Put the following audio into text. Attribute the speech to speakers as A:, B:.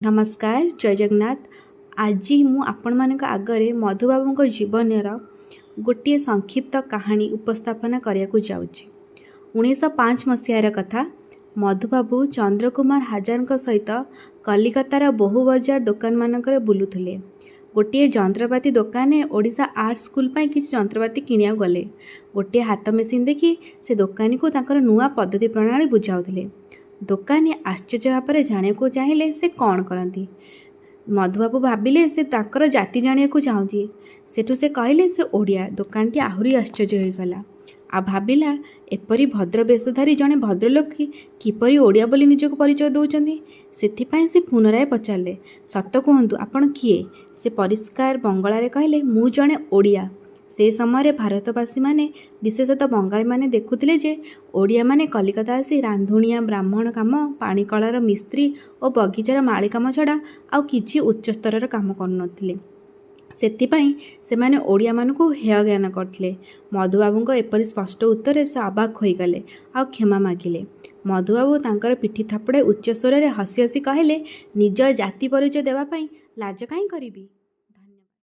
A: ନମସ୍କାର, ଜୟ ଜଗନ୍ନାଥ। ଆଜି ମୁଁ ଆପଣମାନଙ୍କ ଆଗରେ ମଧୁବାବୁଙ୍କ ଜୀବନର ଗୋଟିଏ ସଂକ୍ଷିପ୍ତ କାହାଣୀ ଉପସ୍ଥାପନା କରିବାକୁ ଯାଉଛି। 1905 ମସିହାର କଥା। ମଧୁବାବୁ ଚନ୍ଦ୍ର କୁମାର ହାଜରାଙ୍କ ସହିତ କଲିକତାର ବହୁ ବଜାର ଦୋକାନମାନଙ୍କରେ ବୁଲୁଥିଲେ। ଗୋଟିଏ ଯନ୍ତ୍ରପାତି ଦୋକାନରେ ଓଡ଼ିଶା ଆର୍ଟ ସ୍କୁଲ ପାଇଁ କିଛି ଯନ୍ତ୍ରପାତି କିଣିବାକୁ ଗଲେ। ଗୋଟିଏ ହାତ ମେସିନ୍ ଦେଖି ସେ ଦୋକାନୀକୁ ତାଙ୍କର ନୂଆ ପଦ୍ଧତି ପ୍ରଣାଳୀ ବୁଝାଉଥିଲେ। ଦୋକାନୀ ଆଶ୍ଚର୍ଯ୍ୟ ଭାବରେ ଜାଣିବାକୁ ଚାହିଁଲେ ସେ କ'ଣ କରନ୍ତି। ମଧୁବାବୁ ଭାବିଲେ ସେ ତାଙ୍କର ଜାତି ଜାଣିବାକୁ ଚାହୁଁଛି। ସେଠୁ ସେ କହିଲେ ସେ ଓଡ଼ିଆ। ଦୋକାନୀଟି ଆହୁରି ଆଶ୍ଚର୍ଯ୍ୟ ହୋଇଗଲା ଆଉ ଭାବିଲା, ଏପରି ଭଦ୍ର ବେଶଧାରୀ ଜଣେ ଭଦ୍ରଲୋକ କିପରି ଓଡ଼ିଆ ବୋଲି ନିଜକୁ ପରିଚୟ ଦେଉଛନ୍ତି। ସେଥିପାଇଁ ସେ ପୁନରାୟ ପଚାରିଲେ, ସତ କୁହନ୍ତୁ, ଆପଣ କିଏ? ସେ ପରିଷ୍କାର ବଙ୍ଗଳାରେ କହିଲେ, ମୁଁ ଜଣେ ଓଡ଼ିଆ। ସେ ସମୟରେ ଭାରତବାସୀମାନେ, ବିଶେଷତଃ ବଙ୍ଗାଳୀମାନେ ଦେଖୁଥିଲେ ଯେ ଓଡ଼ିଆମାନେ କଲିକତା ଆସି ରାନ୍ଧୁଣିଆ, ବ୍ରାହ୍ମଣ କାମ, ପାଣିକଳର ମିସ୍ତ୍ରୀ ଓ ବଗିଚାର ମାଳି କାମ ଛଡ଼ା ଆଉ କିଛି ଉଚ୍ଚସ୍ତରର କାମ କରୁନଥିଲେ। ସେଥିପାଇଁ ସେମାନେ ଓଡ଼ିଆମାନଙ୍କୁ ହେୟ ଜ୍ଞାନ କରୁଥିଲେ। ମଧୁବାବୁଙ୍କ ଏପରି ସ୍ପଷ୍ଟ ଉତ୍ତରରେ ସେ ଅବାକ୍ ହୋଇଗଲେ ଆଉ କ୍ଷମା ମାଗିଲେ। ମଧୁବାବୁ ତାଙ୍କର ପିଠି ଥାପୁଡ଼ାଇ ଉଚ୍ଚସ୍ୱରରେ ହସି ହସି କହିଲେ, ନିଜ ଜାତି ପରିଚୟ ଦେବା ପାଇଁ ଲାଜ କାହିଁ କରିବି?